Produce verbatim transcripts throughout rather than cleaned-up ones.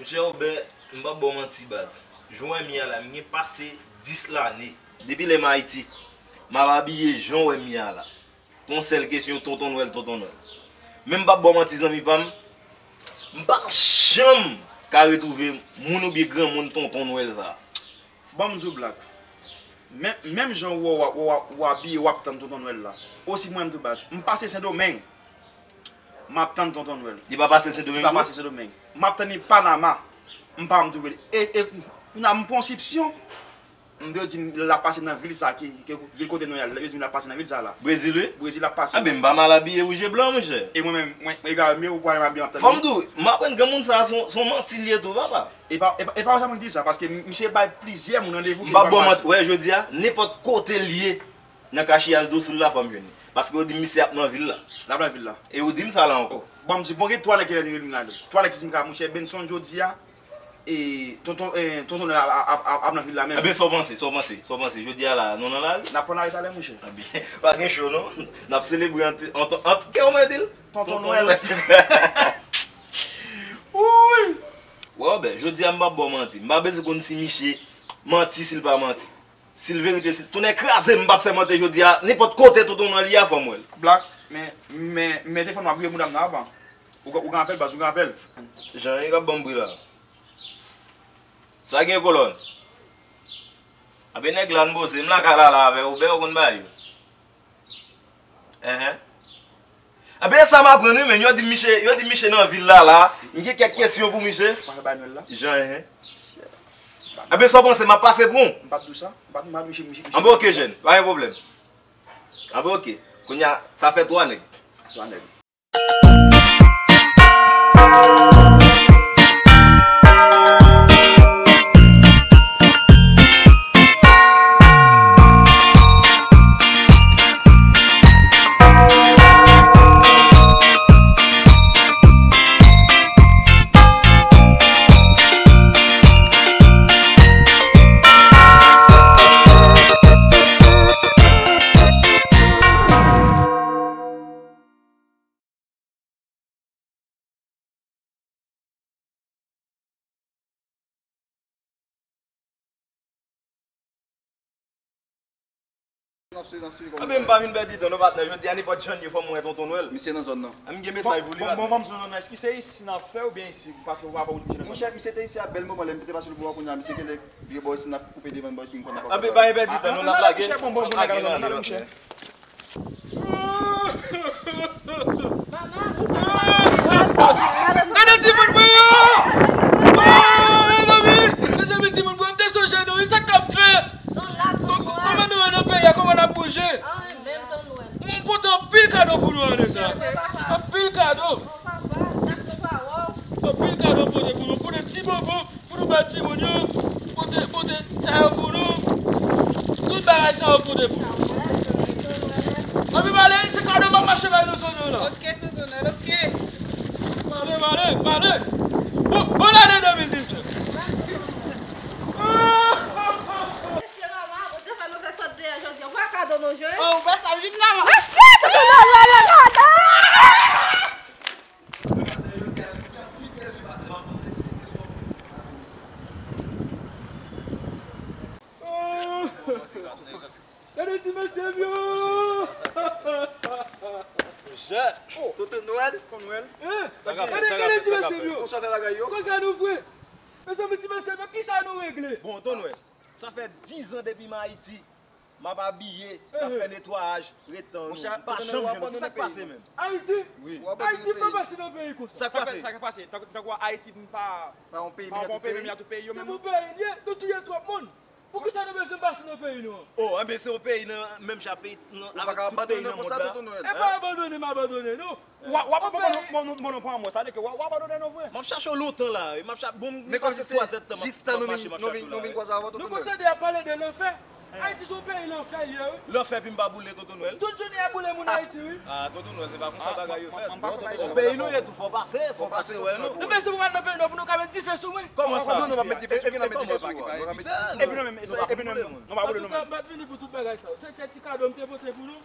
Monchè Obè, m p ap ba w manti baz. Jan w wè m ye a la, m gen pase dis lane. Depi lè m Ayiti, m ap abiye jan w wè m ye a la. Pou yon sèl kesyon, Tonton Nwèl, Tonton Nwèl. Men m p ap ba w manti zanmi pa m, m pa janm ka retwouve moun oubyen granmoun Tonton Nwèl sa. Ban m di w Black. Menm, menm jan w wè w ap, w ap, w ap abiye, w ap tann Tonton Nwèl la. Osi mwen menm tou baz. M pase Sendomeng. M ap tann Tonton Nwèl. Li pa pase Sendomeng tou? Li pa pase Sendomeng. M ap tann li Panama. M pa janm twouve li. E, e, kounye a m pran yon sipsyon. M, yo di m l ap pase nan vil sa ki, ki vil kote nou ye a. Yo di m l ap pase nan vil sa la. Brezil, wi? Brezil l ap pase. Anben, m pa mal abiye wouj e blan, monchè. E mwen menm, mwen, mwen egare m ye, ou pa janm abiye m ap tann li. Fò m di w, m aprann granmoun sa a se yon, se yon manti l ye tou, papa. E pa, e pa, e pa sa mwen ki di sa, paske m, misye bay plizyè moun randevou ki pa pase. M p ap ba w manti, wè, jodi a, nenpòt kote l ye, nan kachiyaj dosou l la, fò m jwenn li. Paske yo di m misye ap nan vil la. L ap nan vil la. E yo di m sa la ankò. Bon, m di, bon, gen twa nèg ki rele m la. Twa nèg ki di m ka, monchè Benson jodi a, e, tonton, e, tonton Nwèl ap, ap, ap, ap nan vil la menm. Enben, sa w panse, sa w panse, sa w panse? Jodi a la, nou nan lari? N ap pran lari talè, monchè. Enben, pa gen cho, non. N ap selebre ant, ant, ant, kè w mwen di l? Tonton Nwèl. Wouy! Wè, Obè, jodi a m p ap ba w manti. M pa bezwen konn si misye manti, si l pa manti. Si l verite, si l tounen kraze m, m p ap sèmante jodi a, nenpòt kote Tonton Nwèl ye a, fò m wè l. Black, men, men, men telefòn nan ap vibre mouda m nan avan. Ou gen, ou gen apèl, baz, ou gen apèl. Jan e k ap ban m bri la. Sa gen kolòn? Anben nèg la, n poze, m lakay la la avè w, Obè, ou konn bagay yo. Enhen. Anben, e sa m aprann wi, men yo di m misye, yo di m misye nan vil la la. M gen kèk kesyon pou misye. Jan, enhen. Anben, sa w panse, m ap pase pou w? M p ap di w sa. M p ap, m p ap, misye, misye, misye. Anben, oke, jèn. Pa gen pwoblèm. Anben, oke. Kounye a, sa fè twa nèg. Twa nèg. N ap swiv, n ap swiv kòman sa ye. Anben, m pa vin pèdi tan non, patnè. Jodi a, nenpòt jan n ye, fò m wè Tonton Nwèl. Misye nan zòn nan. An, m gen mesaj pou li, patnè. Bon, bon, bon, m di non, non, èske se isi n ap fè oubyen isi? Paske w pa wè w te nan zòn nan. Monchè, misye te isi a bèl moman, lè m te pase l bò a, kounye a misye genlè vire bò isi, n ap koupe devan bò isi, m konn ap. Anben, pa gen pèdi tan non, n ap lage. Bon, bon, bon, nèg la nan zòn nan, monchè. Gade timoun mwen yo! Oh, mezanmi! Mezanmi, timoun mwen, m te sonje nou, wi, sa k ap fèt? Kò-, kò-, kòman nou ye nan peyi a, kòman n ap bouje? M pote anpil kado pou nou ane sa. Anpil kado. Anpil kado m pote pou nou, m pote ti bonbon. Pou nou bay timoun yo, pote, pote sa yo pou nou. Tout bagay sa yo pote pou nou. Anpi pale, se kado m ap mache bay nou sonje la. Ok, Tonton Nwèl, ok. Pale, pale, pale. Bon, bon lane de mil diznèf. Mesye, manman, Bondye fè nou fè sòt deyò jodi a. Vwala kado nou jwenn. Oh, ou wè sa vin la, manman. Mesye, Tonton Nwèl, Nwèl, Nwèl, kado! Gade ti mesye m yo! Monchè, Tonton Nwèl. Tonton Nwèl. Hein? Gade, gade ti mesye m yo! Konsa fè bagay yo. Konsa nou vre. Mezanmi, ti mesye m yo, kisa nou regle? Bon, Tonton Nwèl, sa fè diz an depi m Ayiti. M ap abiye, m ap fè netwayaj, ret nan nou. Monchè, m pa janm jwenn nou. Sa k pase menm? Ayiti? Wi. Ayiti pa pase nan peyi konsa. Sa k pase? Sa k pase? Tankou, tankou Ayiti, m pa, pa yon peyi, men yon peyi, men yon peyi yo menm. Se pou peyi l ye, nou touye twòp moun. Poukisa nou bezwen pase nan peyi nou an? Oh, enben se yon peyi nan menm jan peyi, nan, avèk tout peyi nan mond la. Ou pa ka abandone konsa, Tonton Nwèl. E pa abandone, m abandone, non. W ap, w ap, bon, bon, bon, bon, non, pran mwen, sa vle di ke w ap, w ap abandone nou vre? M ap chache w lontan la, wi. M ap chache, bon, m gen pase twa zèdtan m ap mache, m ap chache w la, wi. Nou konn tande y ap pale de lanfè. Ayiti se yon peyi lanfè l ye, wi. Lanfè pi m pa boule, Tonton Nwèl. Tout jounen y ap boule moun Ayiti, wi. Ah, Tonton Nwèl, se pa konsa bagay yo fèt. Peyi nou ye tou, fò pase, fò pase wè nou. Nou bezwen pou al nan peyi nou pou nou ka met dife sou mwen. Kòman sa? Non, nou pa met dife sou, ki nan met dife sou a? Epi nou menm, epi nou menm, nou pa boule nou menm. Antouka, m pa t vini pou tout bagay sa yo. Se kèk ti kado m te pote pou nou.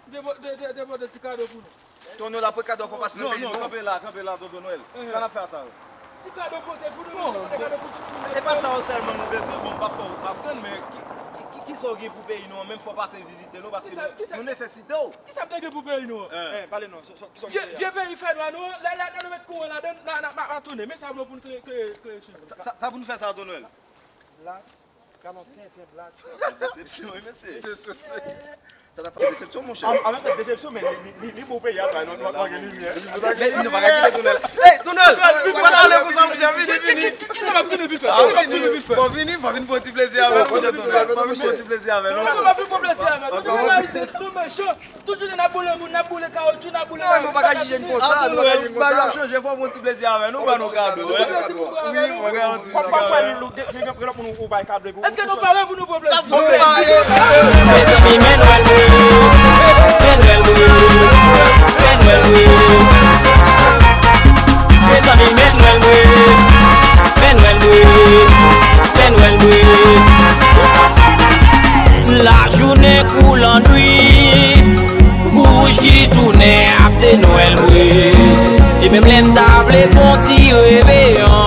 Depo-, de-, de-, depoze ti kado pou nou. Tonton Nwèl ap pran kado, fò pase nan peyi nou. Non, non, kanpe la, kanpe la, Tonton Nwèl. Sa n ap fè a sa yo? Ti kado pote pou nou, nou pote kado pou tout moun. Se pa sa yo sèlman nou bezwen, bon, m p ap fè w aprann, men ki, ki, ki, ki sa w gen pou peyi nou an, menm fò w pase vizite nou, paske nou, nou nesesite w. Ki sa m te gen pou peyi nou an? Eh, pale non, so, so, ki sa w gen pou peyi a? Vye peyi fè nwa nou, lè, lè, lè nou met kouran ladan, n a, n a, n a tounen. Men sa nou pou n kreye, kreye, kreye chez nou. Sa, sa, sa pou nou fè sa, Tonèl? Black, galon tenten, black. Desepsyon, wi, mesye. Sa t ap fè desepsyon, monchè. An, an menm tan desepsyon, men li, li, li, li bon peyi a, nou, nou, nou gen limyè. Men nou pa ka kite Tonèl. Hey, Tonèl! Ou pa pale konsa, monchè, vini, vini. Ki, ki, ki, ki sa m ap tounen vit fè? Ki sa m ap tounen vit fè? Bon, vini, bon, vin pran ti plezi avè nou, monchè Tonèl. Bon, vin pran ti plezi avè nou. Non, non, pa vin pran plezi avè nou. Nou menm ayisyen, nou mechan. Tout jounen n ap boule moun, n ap boule kawotchou, n ap boule... Non, nou pa ka jije n konsa, nou pa ka jije n konsa. Ba yo ap chanje, fò w pran ti plezi avè nou, ba nou kado, wi. Wi, fò w pran ti plezi avè nou. Gen lòt moun ou bay kado epi... Èske nou pare pou nou pran plezi? Mezanmi, men Nwèl mwen, men Nwèl mwen, men Nwèl mwen. Mezanmi, men Nwèl mwen, men Nwèl mwen, men Nwèl mwen. Lajounen kou lannwit, wouj ki tounen ap de Nwèl mwen. E menm lè m ta vle fè on ti reveyon,